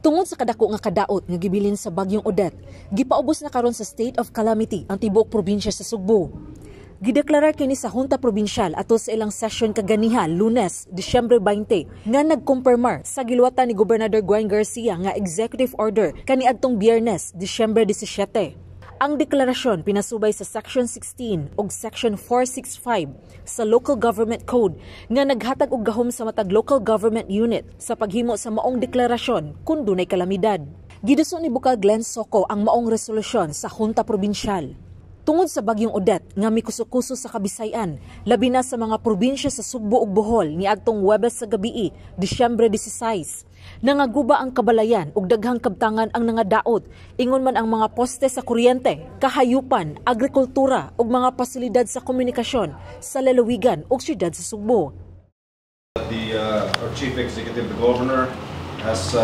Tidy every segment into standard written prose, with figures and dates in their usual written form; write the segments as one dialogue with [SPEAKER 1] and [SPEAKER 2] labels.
[SPEAKER 1] Tungod sa kadako nga kadaot nga gibilin sa bagyong Odette, gipaubos na karon sa state of calamity ang tibuok probinsya sa Sugbo. Gideklarar kini sa Junta Provincial ato sa ilang session kaganiha, Lunes, Disyembre 20, nga nagkumpirmar sa giluwatan ni Gobernador Gwen Garcia nga executive order kaniadtong Biyernes, Disyembre 17. Ang deklarasyon pinasubay sa Section 16 ug Section 465 sa Local Government Code nga naghatag og gahom sa matag local government unit sa paghimo sa maong deklarasyon kung dunay kalamidad. Giduso ni Bukal Glenn Soco ang maong resolusyon sa Junta Provincial. Tungod sa bagyong Odette nga mikuso-kuso sa Kabisayan, labi na sa mga probinsya sa Sugbo ug Bohol niadtong Huwebes sa gabii, Disyembre 16. Nangaguba ang kabalayan ug daghang kabtangan ang nangadaot, ingon man ang mga poste sa kuryente, kahayupan, agrikultura ug mga pasilidad sa komunikasyon sa lalawigan ug syudad sa Sugbo.
[SPEAKER 2] Our chief executive, the governor, has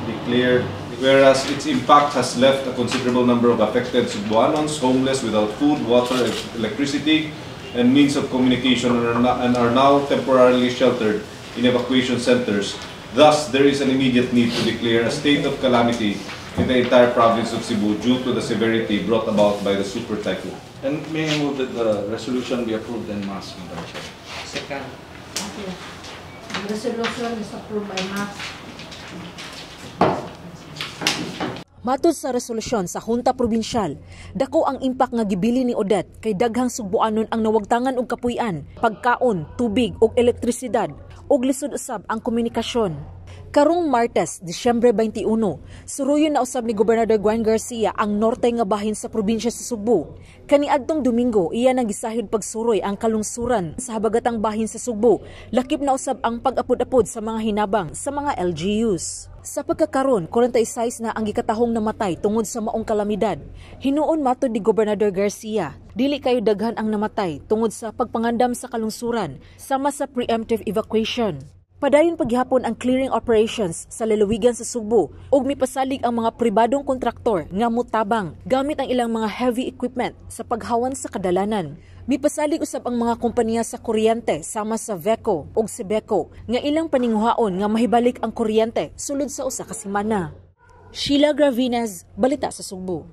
[SPEAKER 2] declared, whereas its impact has left a considerable number of affected Sugbuanons homeless without food, water, electricity, and means of communication and are now temporarily sheltered in evacuation centers. Thus, there is an immediate need to declare a state of calamity in the entire province of Cebu due to the severity brought about by the super typhoon.
[SPEAKER 3] And may I move that the resolution be approved en masse, Madam Chair?
[SPEAKER 4] Second.
[SPEAKER 5] Okay. The resolution is approved by mass.
[SPEAKER 1] Matud sa resolusyon sa Junta Provincial, dako ang impact nga gibili ni Odette kay daghang Sugbuanon ang nawagtangan og kapuy-an, pagkaon, tubig ug elektrisidad ug lisod usab ang komunikasyon. Karong Martes, Disyembre 21, suruyon na usab ni Gobernador Gwen Garcia ang norte nga bahin sa probinsya sa Sugbo. Kaniadtong Domingo, iya nang gisahid pagsuroy ang kalungsuran sa habagatang bahin sa Sugbo, lakip na usab ang pag-apod-apod sa mga hinabang sa mga LGUs. Sa pagkakaron, 46 na ang gikatahong namatay tungod sa maong kalamidad. Hinuon matod ni Gobernador Garcia, dili kayo daghan ang namatay tungod sa pagpangandam sa kalungsuran sama sa preemptive evacuation. Padayon paghapon ang clearing operations sa lalawigan sa Sugbo ug mipasalig ang mga pribadong kontraktor nga mutabang gamit ang ilang mga heavy equipment sa paghawan sa kadalanan. Mipasalig usab ang mga kompanya sa kuryente sama sa VECO ug Sebeco nga ilang paninguhaon nga mahibalik ang kuryente sulod sa usa ka semana. Sheila Gravines, Balita sa Sugbo.